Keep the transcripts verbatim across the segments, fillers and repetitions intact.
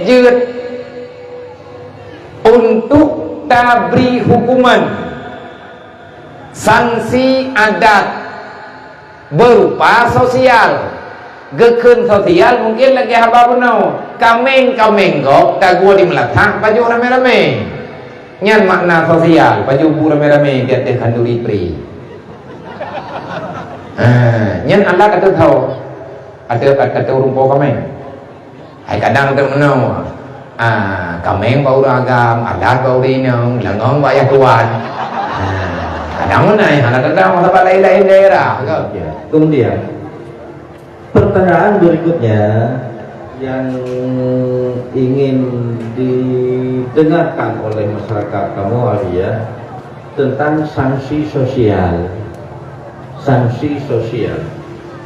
jeuet untuk tabri hukuman, sanksi adat berupa sosial. Geukheun sosial mungkin lagée haba bunoe. Kameng-kameng gob tagoe di meulathak pajoh ramé-ramé. Nyan makna sosial, pajoh bu ramé-ramé di ateueh khanduri pri. Ha, nyan alat ateueh tho. Ateueh, ateueh ureuëng po kameng. Hai kadang teuk meunoe, ah, kameng bak ureuëng agam, adat bak ureuëng inong, leungong bak yah tuan. Ah, kadang meunan, hana teuntang masa bak laén-laén daerah, kan? Ya. Kemudian, pertanyaan berikutnya yang ingin didengarkan oleh masyarakat kamoe, Alia, tentang sanksi sosial. Sanksi sosial.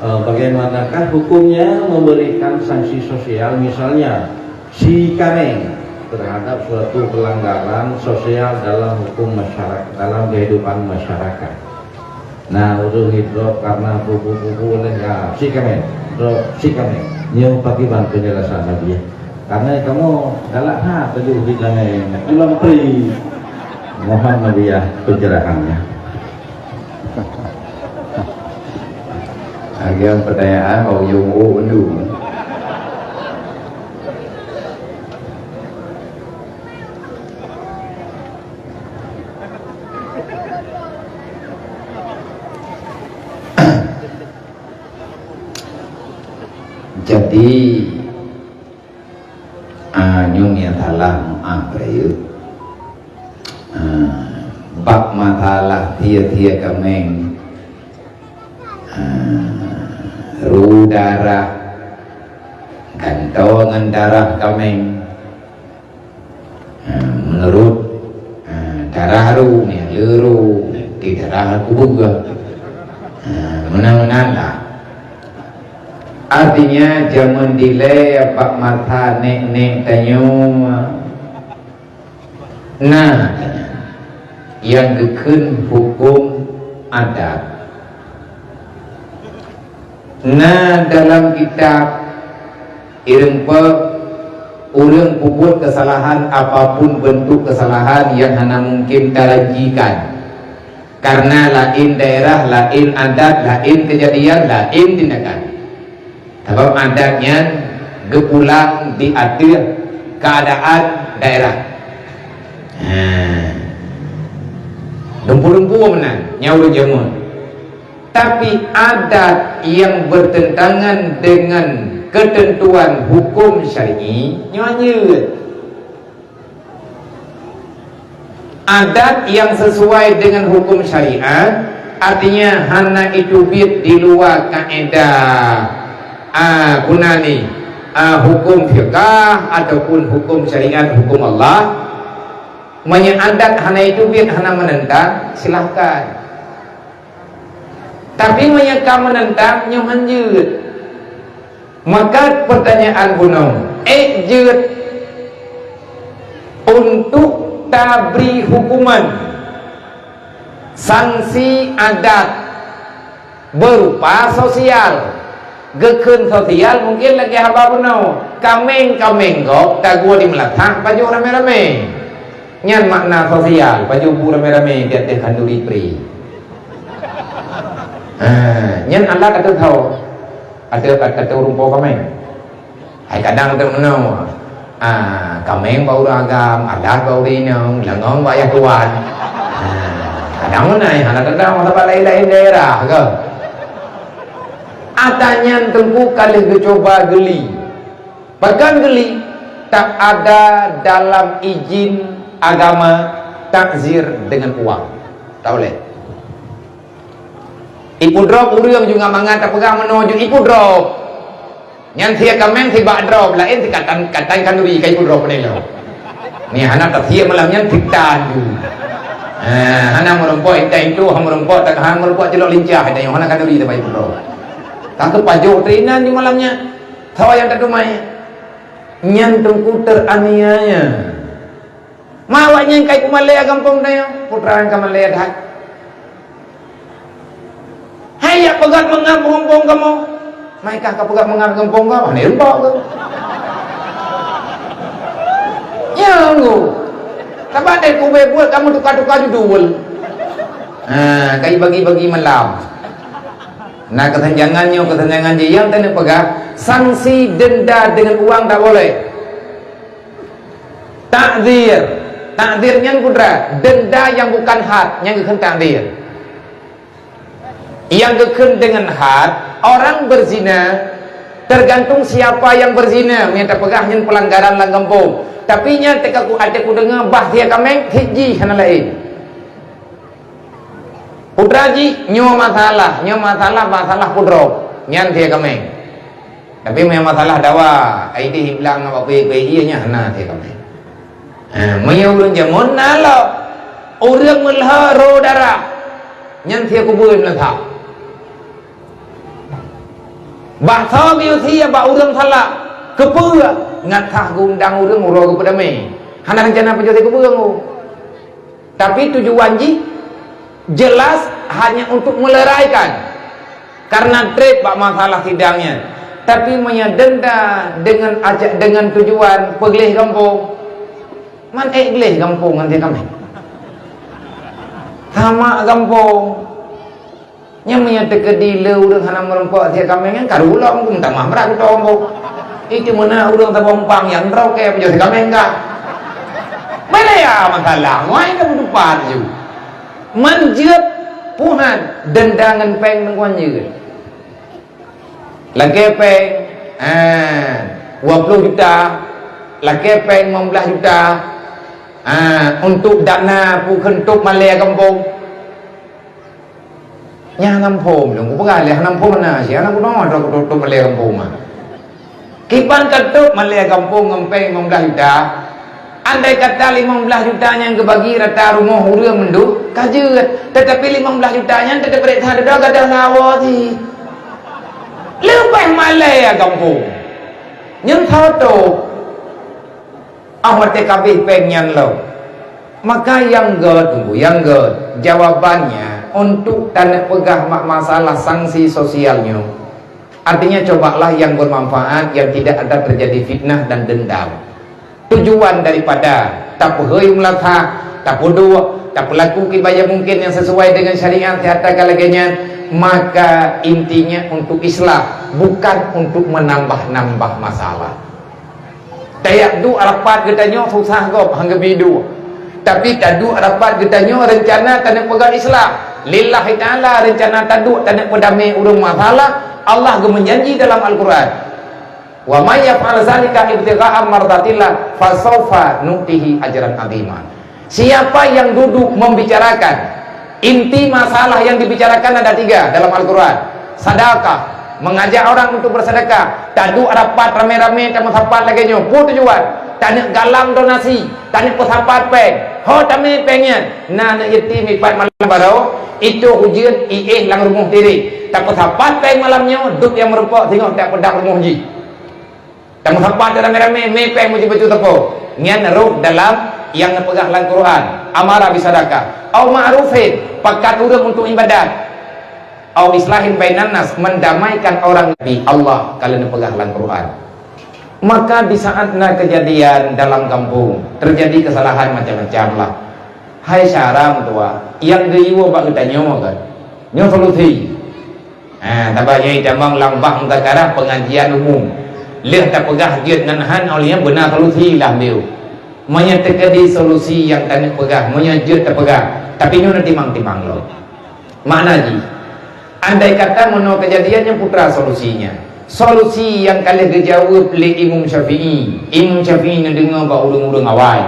Eh, bagaimanakah hukumnya memberikan sanksi sosial, misalnya sikameng terhadap suatu pelanggaran sosial dalam hukum masyarakat, dalam kehidupan masyarakat? Nah, ureuëng idrop karena bubu-bubu leh, ya, sikameng, drop sikameng. Nyoe pakriban penjelasan Nabi, ya. Karena kamu galak that baju di kameng, pulang pri. Mohon Nabi, ya, pencerahannya. Lagi pertanyaan mau ujung oh dulu. Jadi, ah, nyoe nyang salah meu'ah rayeuk. Ah, bak masalah sie-sie kameng, ah, ru darah, gantoe ngon darah kameng, Ha, meunurot, ha, darah ru, nyan le ru, di darah kubu geuh. Ha, meunan-meunan lah. Artinya, jameun dilée bak masa nék-nék tanyoe na nyang geukheun huköm adat. Na dalam kitab, ireumpok ureuëng peubuet keusalahan, apapun beuntuk keusalahan nyang hana mungkin tajanjikan. Karena laén daerah, laén adat, laén keujadian, laén tindakan. Sabab adat nyan geupulang di ateueh keuadaan daerah. Ha. Lumpu-lumpu meunan, nyan ureuëng jameun. Tapi adat nyang bertentangan dengan ketentuan huköm syar'i, nyoe hanjeuet. Adat nyang sesuai dengan huköm syariat, artinya hana iteubiet di luwa kaedah, a, guna ni, a, huköm fiqah ataupun huköm syariat, huköm Allah. Meunyoe adat hana iteubiet, hana meunentang, silahkan. Tapi meunyoe ka meunentang, nyoe hanjeuet. Maka pertanyaan bunoe, ék jeuet untuk tabri huköman, sanksi adat berupa sosial. Geukheun sosial mungkin lagée haba bunoe. Kameng-kameng gob tagoe di meulathak pajoh ramé-ramé. Nyan makna sosial, pajoh bu ramé-ramé di ateueh khanduri pri. Ha, nyan alat ateueh tho. Ateueh, ateueh ureuëng po kameng. Hai kadang teuk meunoe. Ah, kameng bak ureuëng agam, adat bak ureuëng inong, leungong bak yah tuan. Ah, kadang meunan, hana teuntang masa bak laén-laén daerah, kan? Ata nyan Teungku ka lheueh geucuba geuli. Pakon geuli, tak ada dalam izin agama takzir dengan uang. Tak boleh. Ipudrop ureuëng ju ngat mangat tapeugah meunoe ju ipudrop. Nyan sie kameng sibak drop, laén sikatan, katan khanduri ka ipudrop nyoe. Ni hana tasie malam nyan sitan ju. Ha, hana meurumpok intai itu, hana meurumpok tak, hana meurumpok cilok lincah intai, hana khanduri tabai ipudrop. Ka keupajoh teuinan di malam nyan. Tho nyang tateumai. Nyan Teungku teraniaya. Ma awak nyan kai peumalée gampông tanyoe, putra nyang ka malée that. Hai yak peugah meungab gampông kamoe. Mai kah ka peugah meungab gampông kah? Hana rumpok kah? Saban deh kubeh buet kamoe tuka-tuka judul. Ha, kai bagi-bagi malam. Nah, keusanjangan nyoe, keusanjangan jih nyang taneuk peugah, sanksi denda dengan uang tak boleh. Takzir. Takzir nyan kudrat, denda yang bukan had, nyang geukheun takzir. Nyang geukheun dengan had, orang berzina, tergantung siapa yang berzina, meunyoe tapeugah nyan pelanggaran lam gampông. Tapi nyan teuka ku até kudeungoe bah sie kaméng, cit jih hana laén. Putra jih nyoe masalah, nyoe masalah, masalah putroe, nyan sie kaméng. Tapi meunyoe masalah dawa, ai deh iblang ngon bapak ibu iya nyan hana sie kaméng. Ha, meunyoe ureuëng jameun na lom, ureuëng meulhö ro darah, nyan sie kubui meulhö. Bak soe geuyue sie bak ureuëng salak, keupeue ngat sah geuundang ureuëng uroe geupeudamé. Hana rencana pajoh sie kubui ngô. Tapi tujuan jih jelas hanya untuk meleraikan. Karena treb bak masalah sidang nyan. Tapi meunyoe denda dengan aja-, dengan tujuan peugleh gampông, man ék gleh gampông ngon sie kaméng. Sama gampông. Nyan meunyoe teukeudi le ureuëng hana meurumpok sie kaméng nyan karu lom geuh meutamah brat kuto gampông. Itu meuna ureuëng saboh umpang nyang droe kée pajoh sie kaméng ka. Beda ya masalah, ngon ka beutupat ju. Man jeuet puhan denda ngon péng ngon jeuet. Lakée péng, ah, dua puluh juta, lakée péng lima belas juta, ah, untuk dana pukheun top malée gampông. Nyan hana muphom lôn, kupeugah lé hana muphom na, si hana kunoe droe top malée gampông ma. Kiban ka top malée gampông ngon péng lima belas juta. Andai kata lima belas juta nyan geubagi rata rumoh ureuëng mandum, ka jeuet. Tetapi lima belas juta nyan teupeuriksa dudoe gadoh lawa si. Leubeh malée gampông. Nyan soe top. Ah watée kabeh péng nyan lom. Maka nyang gét, tunggu, nyang gét. Jawabannya, untuk taneuk peugah mak masalah sanksi sosial nyoe. Artinya, cobalah yang bermanfaat, yang tidak ada terjadi fitnah dan dendam. Tujuan daripada tapeuhôi meulasah, tapeuduek, tapeulaku kibaya mungkin yang sesuai dengan syariat, nyata ka lagée nyan, maka intinya untuk islah, bukan untuk menambah-nambah masalah. Tajak duek rapat geutanyoe susah gob, han geubi duek. Tapi taduek rapat geutanyoe reuncana taneuk peugah islah. Lillahi ta'ala reuncana taduek taneuk peudamé ureuëng masalah, Allah geumeujanji dalam Al-Quran. "Wa may yaf'al zalika ibtigha'a mardatillah fasaufa nu'tihi ajran 'azima." Siapa yang duduk membicarakan, inti masalah yang dibicarakan ada tiga dalam Al-Quran. Sadakah, mengajak orang untuk bersedekah. Taduek rapat ramé-ramé tameusapat lagée nyoe. Peue tujuan? Taneuk galang donasi, taneuk peusapat péng. Ho tamé péng nyan, na aneuk yatim ipat malam baroe, itu ujeuen iéh lam rumoh diri. Tapeusapat péng malam nyoe, duek nyang meurumpok singoh tak peudak rumoh jih. Tameusapat ramé-ramé, mé péng meuji bacut sapo. Nyan rôh dalam nyang neupeugah lam Quran, amara bisadaqah, au ma'rufin, pakat ureuëng untuk ibadat, au islahin bainan nas, mendamaikan orang. Nabi Allah ka lheueh neupeugah lam Quran. Maka di saat na kejadian dalam kampung, terjadi kesalahan macam-macam lah. Hai syara meutuah, nyang geuyue bak geutanyoe kan? Nyoe solusi. Ha, taba nyoe itamong lam bah mudzakarah pengajian umum. Lheueh tapeugah jeuet ngon han, óh lheueh nyan beuna solusi lah beu. Meunyoe teukeudi solusi nyang taneuk peugah, meunyoe jeuet tapeugah, tapi nyoe na timang-timang lom. Makna jih, andai kata meunoe keujadian nyan putra solusinya. Solusi nyang ka lheueh geujaweueb lé Imam Syafi'i. Imam Syafi'i neudeungoe bak ureuëng-ureuëng awai.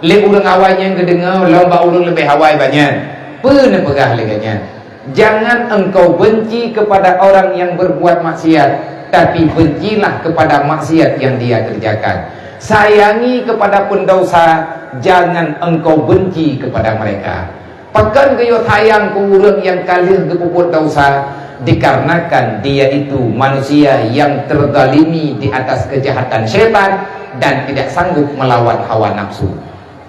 Lé ureuëng awai nyan geudeungoe lom bak ureuëng leubeh awai banyan. Peue neupeugah lé gobnyan? Jangan engkau benci kepada orang yang berbuat maksiat, tapi bencilah kepada maksiat yang dia kerjakan. Sayangi kepada pendosa, jangan engkau benci kepada mereka. Pakon geuyue sayang keu ureuëng nyang ka lheueh geupeubuet desya? Dikarenakan dia itu manusia yang terzalimi di atas kejahatan syaitan dan tidak sanggup melawan hawa nafsu.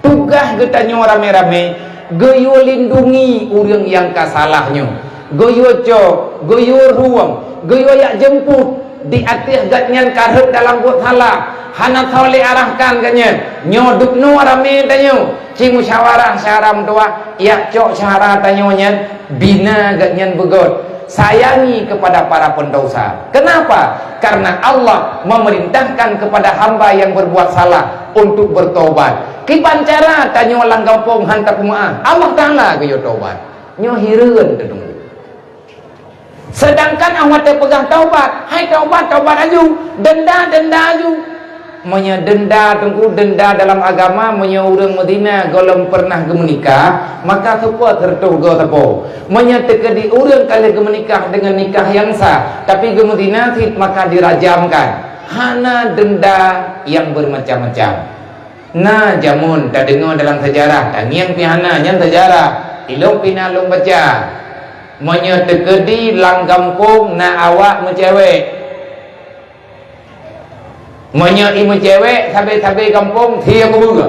Tugaih geutanyoe ramé-ramé geuyue lindungi ureuëng nyang ka salah nyoe, geuyue cok, geuyue rueng, geuyue jak jeumput. Di ateueh gobnyan ka rhot dalam buet salah, hana tho lé arahkan gobnyan. Nyoe dubnoe ramé tanyoe, ci musyawarah syara meutuwah, jak cok syara tanyoe nyan, bina gobnyan beugöt. Sayangi kepada para pendosa. Kenapa? Karena Allah memerintahkan kepada hamba yang berbuat salah untuk bertobat. Kiban cara tanyoe lam gampông han tapeumeu'ah, Allah Taala geuyue tobat. Nyoe hireuen teudeungoe. Sedangkan awak teupeugah taubat, hai taubat, taubat aju, denda, denda aju. Meunyoe denda, Teungku, denda dalam agama, meunyoe ureuëng meuzina gohlom pernah geumeunikah, maka seupôt reutôh goe sapo. Meunyoe teukeudi ureuëng ka lheueh geumeunikah deungon nikah nyang sah, tapi geumeuzina cit, maka dirajamkan. Hana denda nyang bermacam-macam. Na jameun tadeungoe dalam sejarah, tangieng pih hana, nyan sejarah. Ilôn pih na lôn baca. Meunyoe teukeudi lam gampông na awak meucewek. Meunyoe i meucewek, sabe-sabe gampông sie keubeue.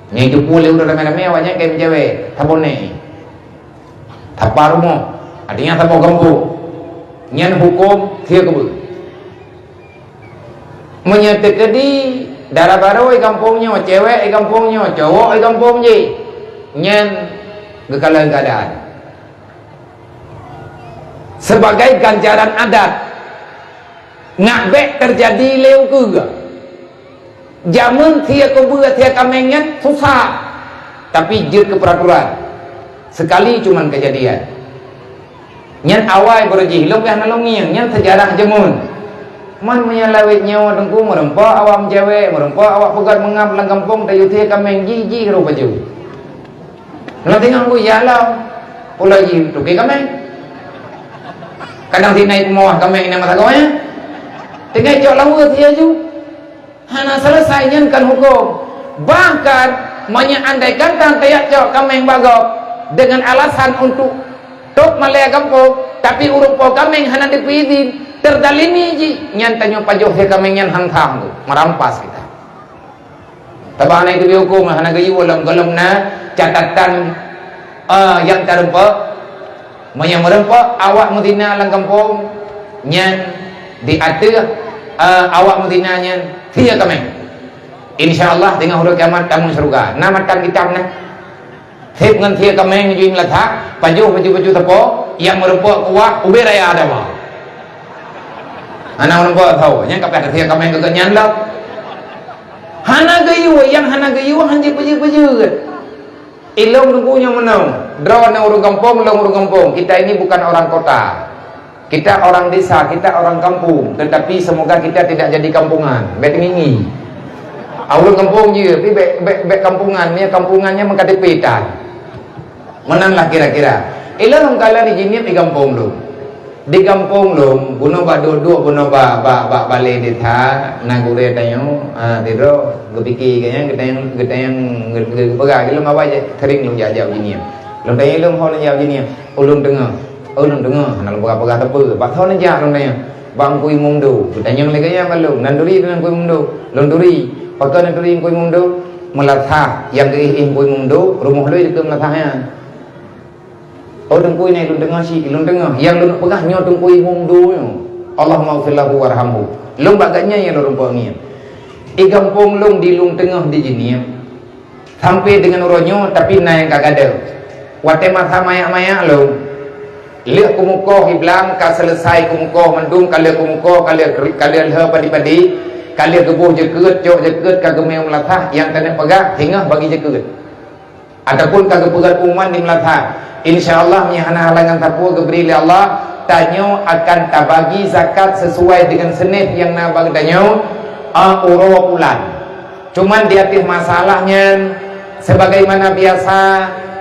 Nyan jipue lé ureuëng ramé-ramé, awak nyan ka meucewek, taboné. Tapa rumoh, artinya saboh gampông. Nyan huköm sie keubeue. Meunyoe teukeudi dara barô i gampông nyoe, cewek i gampông nyoe, cowok i gampông jih, nyan geukalon keuadaan. Sebagai ganjaran adat, ngak bék teujadi lé ukeue. Jameun sie keubeue sie kaméng nyan susah, tapi jeuet keu peuraturan. Sekali cuman kejadian. Nyan awai baru jih, lôn pih hana lôn ngieng, nyan sejarah jameun. Man meunyoe lawét nyoe Teungku, meureumpok awak meucewek, meureumpok awak peugöt meungab lam gampông, tayue sie kaméng jih-jih rôh baju. Lôn tengok ku ya lom, pula jih tuke kaméng. Kadang si nai peumoh kaméng inong masa goe. Tinggai cok lawa sie ju. Hana selesai, nyan kan huköm. Bahkan, meunyoe andai kata tajak cok kaméng bak gob deungon alasan untuk top malèe gampông, tapi ureuëng po kaméng hana geupeuidhin, teuzalimi jih, nyan tanyoe pajoh sie kaméng nyan han sah tu, meurampas kita. Sabab hana geuyue huköm, hana geuyue lom, gohlom na catatan, eh, nyang tareumpok. Meunyoe meureumpok awak meuzina lam gampông, nyan di ateueh, eh, awak meuzina nyan sie kaméng. Insya Allah, teungoh uroe kiamat tamong syeuruga. Na matan kitab na. Seb ngon sie kaméng jih meulasak, pajoh baju-baju sapo, nyang meureumpok kuah, ubé raya ada ba. Hana meureumpok tho, nyan ka payah sie kaméng keu nyan lom. Hana geuyue, nyang hana geuyue, han jipeujeuet-peujeuet. Ilôn Teungku nyoe meunoe, droeneuh ureuëng gampông, lôn ureuëng gampông. Kita ini bukan orang kota. Kita orang desa, kita orang kampung. Tetapi semoga kita tidak jadi kampungan. Bék teungingi. Ah, ureuëng gampông jih, tapi bék, bék, bék kampungan. Nyan kampungan nyan meuka T P tan. Meunan lah kira-kira. Ilôn lôn kala di Jeunieb di gampông lôn. Di gampông lôn, bunoe bak duek-duek, bunoe bak, bak, bak balé desa, na gurée tanyoe, ah, sidroe geupike keu nyan, geutanyong, geutanyong, geu-, geu-, geupeugah, lôn awai sering lôn jak-jak u Jeunieb. Lôn tanyong lôn ho lôn jak u Jeunieb, ulôn teungoh, ulôn teungoh, hana lôn peugah-peugah sapeue. Bak soe neujak lôn tanyong? Bak Teungku Imum Du. Geutanyong lé geuh nyan bak lôn, nan turi ngon Teungku Imum Du? Lôn turi. Pakon neuturi Teungku Imum Du? Meulasah nyang geuéh-éh Teungku Imum Du, rumoh lôn dikeue meulasah nyan. Oh, Teungku, nyan lôn teungoh cit, lôn teungoh. Nyang lôn peugah nyoe Teungku Imum Du nyoe. Allahummaghfir lahu warhamhu. Lôn bak gobnyan nyang lôn rumpok ngieng. I gampông lôn di lôn teungoh di Jeunieb. Sampai deungon uroe nyoe, tapi na nyang ka gadôh. Watée masa manyak-manyak lôn, lheueh keumukoh i blang ka selesai keumukoh mandum, ka lheueh keumukoh, ka lheueh, ka lheueh lheueh padi-padi, ka lheueh geuboh jeukeut, cok jeukeut, ka geumé u meulasah, nyang keuneuk peugah, singoh bagi jeukeut. Ataupun ka geupeugah pengumuman di meulasah. Insya Allah, meunyo hana halangan sapeue geubri lé Allah, tanyoe akan tabagi zakat sesuai dengan seuneh nyang na bak tanyoe, a, uroe bulan. Cuman di ateueh masalah nyan, sebagaimana biasa,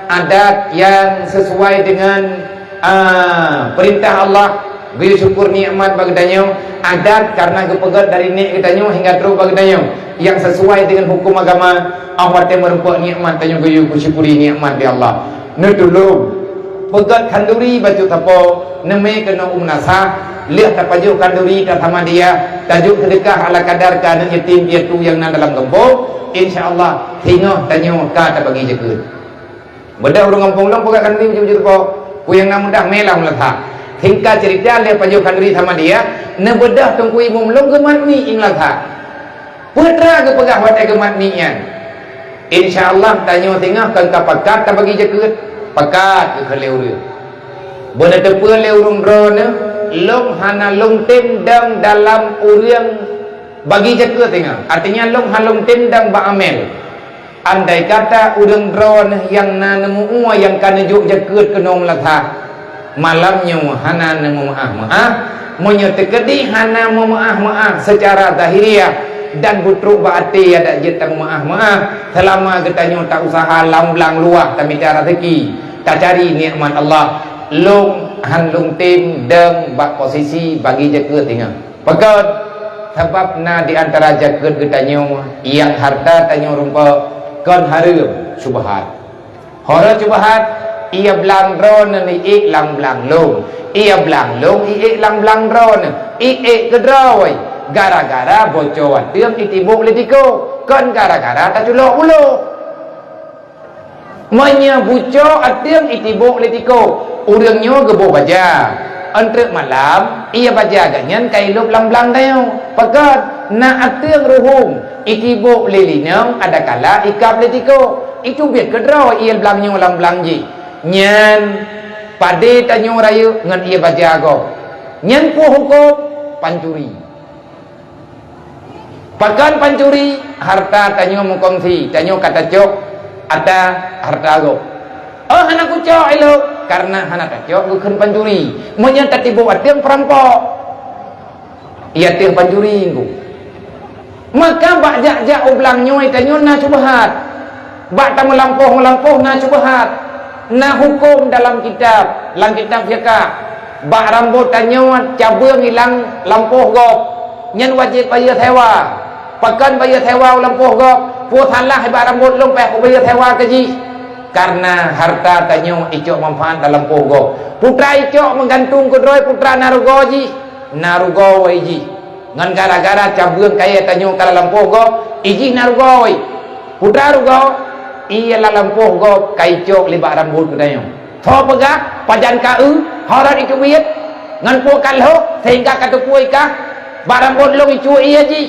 adat nyang sesuai dengan, a, perintah Allah, geuyue syukur nikmat bak geutanyoe, adat karena geupeugét dari nek geutanyoe hingga trok bak geutanyoe, nyang sesuai dengan hukum agama, óh watée meurumpok nikmat tanyoe geuyue syukuri nikmat di Allah. Neutulông, peugét khanduri bacut sapo, neumé keunoe u meunasah, lheueh tapajoh khanduri tasama dia, tajok seudeukah ala kadar keu aneuk yatim piatu nyang na dalam gampông, insya Allah singoh tanyoe ka tabagi jeukeut. Beudoh ureuëng gampông lôn peugah khanduri bujur-bujur po, peue nyang na mudah mé lam leutha. Singkat cerita, lé pajoh khanduri sama dia, neubeudôh Teungku Imum lôn geumat miet i Meulaza. Peue teuma geupeugah watée geumat miet nyan? Insya Allah, tanyoe singoh kon ka pakat tabagi jakeuet, pakat geukheun lé ureuëng. Beuneuteupeu lé ureuëng droeneueh, lôn hana lôn tem dong dalam ureuëng bagi jakeuet singoh. Artinya, lôn hana lôn tem dong bak amel. Andai kata ureuëng droeneueh nyang na neumeuue nyang ka neujok jakeuet keunoe Meulaza, malam nyoe hana neumeuáh-meuáh. Meunyoe teukeudi hana meumeuáh-meuáh seucara zahiriah dan beutrok bak até adak jeuet tameumeuáh-meuáh, seulama geutanyoe ta-useuha lam blang luwah tamita raseuki, tacari nikmat Allah, lôn hana lôn tem dong bak posisi bagi jakeuet singoh. Pakon? Sabab na di antara jakeuet geutanyoe nyang hareuta tanyoe rumpok kon hareuem, syubhat. Hareuem syubhat, ie blang droeneueh iék lam blang lôn, ie blang lôn iék lam blang droeneueh, iék keudroe, gara-gara boco ateueng itibok lé tiko, kon gara-gara taculok bulo. Meunyoe buco ateueng itibok lé tiko, ureuëng nyoe geuboh baja. Eunteuk malam, ie baja geuh nyan ka ilôb lam blang tanyoe. Pakon? Na ateueng ruhueng itibok lé linong, adakala ikab lé tiko. Iteubiet keudroe ie blang nyoe lam blang jih. Nyan padé tanyoe rayeuk ngon ie baja gob. Nyan peue hukôm? Pancuri. Pakon pancuri? Hareuta tanyoe meukongsi, tanyoe ka tacok ata hareuta gob. Oh, hana kucok ilôb, kareuna hana tacok geukheun pancuri. Meunyoe tatibok ateueng, peurampok, ie ateueng pancuri ngon. Maka bak jak-jak u blang nyoe tanyoe na syubhat. Bak tameulampôh-meulampôh na syubhat, na hukôm dalam kitab, lam kitab fiqah. Bak rambôt tanyoe cabeueng ilang lampôh gob, nyan wajéb bayeue sewa. Pakon bayeue sewa u lampôh gob? Peue salah bak rambôt lôn payah kubayeue sewa keu jih? Kareuna hareuta tanyoe icok manfaat lam lampôh gob. Putra icok meugantung keudroe, putra na rugoe jih, na rugoe jih. Ngon gara-gara cabeueng kayée tanyoe ka lam lampôh gob, ijih na rugoe. Putra rugoe, ie lam lampôh gob ka icok lé bak rambôt geutanyoe. Soe peugah, pajan ka eu, harôh iteubiet, ngon peue ka lhok, sehingga ka teupue i kah, bak rambôt lôn icok ie jih.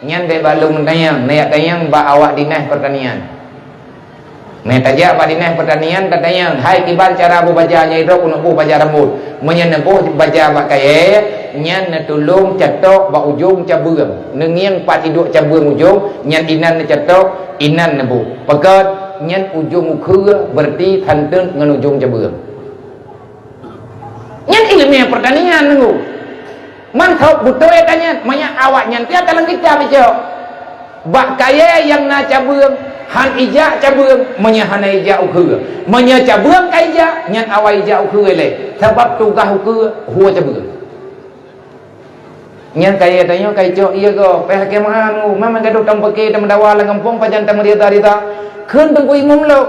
Nyan bèk bak lôn tanyong, neujak tanyong bak awak dinas pertanian. Meutajak bak dinas pertanian tatanyong, "Hai, kiban cara boh baja nyang droe keuneuk boh baja rambôt?" Meunyoe neuboh baja bak kayée, nyan neutulông catok bak ujông cabeueng. Neungieng pat iduek cabeueng ujông, nyan inan neucatok, inan neuboh. Pakon? Nyan ujông ukheue, beureuti santeut ngon ujông cabeueng. Nyan ileumèe pertanian nunggu. Mantong beutôi tanyan, meunyoe awak nyan tiep dalam kitab icok. Bak kayée nyang na cabeueng, han ijak cabeueng, meunyoe hana ijak ukheue. Meunyoe cabeueng ka ijak, nyan awai ijak ukheue lé. Sabab tugaih ukheue, hue cabeueng. Nyan kayée tanyoe ka icok ie gob, pih hakém anu, ma meugadôh tameupiké tameudawa lam gampông pajan tameurida-rida. Kheun teungku imum lom.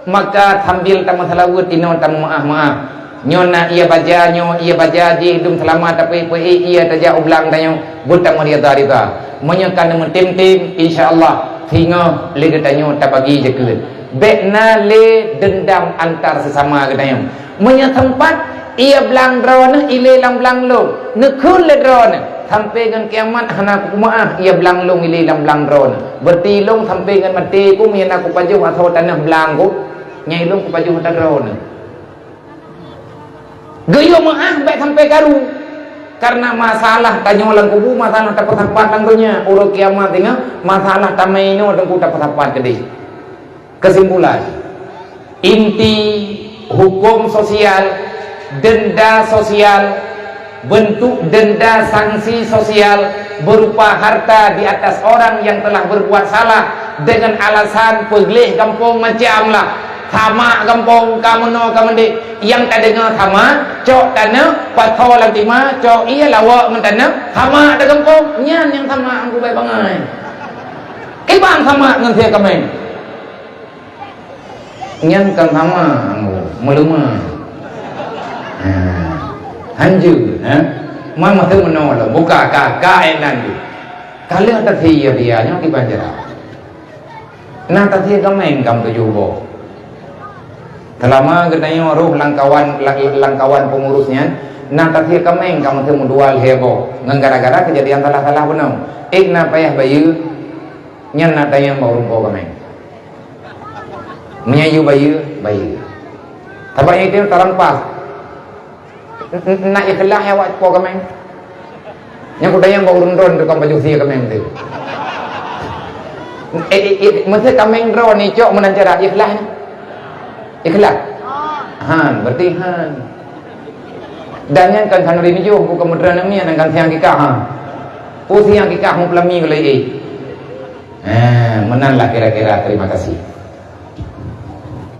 Maka sambil tameuseulaweuet inoe tameumaáh-maáh. Nyoe na ie baja, nyoe ie baja jih dum seulama tapeuék-peuék ie tajak u blang tanyoe beutameuridha-ridha. Meunyoe ka neumeutem-tem, insya Allah singoh lé geutanyoe tabagi jakeuet. Bék na lé deundam antar seusama geutanyoe. Meunyoe teumpat ie blang droeneuh ilé lam blang lôn, neukheun lé droeneuh, sampoe ngon kiamat hana kumaáh ie blang lôn ilé lam blang droeneuh. Beureuti lôn sampoe ngon maté ku meunyoe na kupajoh asoe tanoh blang ku, nyang ilôn kupajoh ata droeneuh. Geuyue meuáh bék sampoe karu, kareuna masalah tanyoe lam kubu, masalah tapeusapat lam donya, uroe kiamat singoh masalah tamé inoe teungku tapeusapat keudeh. Kesimpulan, inti hukum sosial, denda sosial, bentuk denda sanksi sosial berupa harta di atas orang yang telah berbuat salah dengan alasan peugleh gampông macam lah. Samak gampông, ka meunoe ka meudéh, nyang tadeungoe samak, cok tanoh, pasoe lam tima, cok ie lawok ngon tanoh, samak di gampông, nyan nyang samak ngon kubai bangai. Kiban samak ngon sie kaméng. Nyan kan sama, meuleumah. Ha. Hanjeuet, ha? Man masa meunoe lom, buka ka, ka ék nan tu. Ka lheueh tasie dia nyoe kiban jera. Na tasie kaméng kam tujoh boh. Seulama geutanyoe rôh lam kawan, lam, lam kawan peungurus nyan, na tasie kaméng ka meuteumé dua lhèe boh, ngon gara-gara keujadian salah-salah bunoe. Ék na payah bayeue, nyan na tanyong bak ureueng po kaméng. Meunyoe yue bayeue, bayeue. Sabab nyan itu tarampas. N-, n-, na ikhlas ya awak po kaméng. Nyang kutanyong bak ureueng droe tukang pajoh sie kaméng tu. Eh, eh, eh, masa kaméng droe ni cok meunan cara ikhlas? Ikhlas? Han, berarti han. Dan nyan kan khanuri nijoh, bukan meuteurang namiet dan kan siang kikah, ha. Pu siang kikah mu pelami gulai, eh. Ha, meunan lah kira-kira. Terima kasih.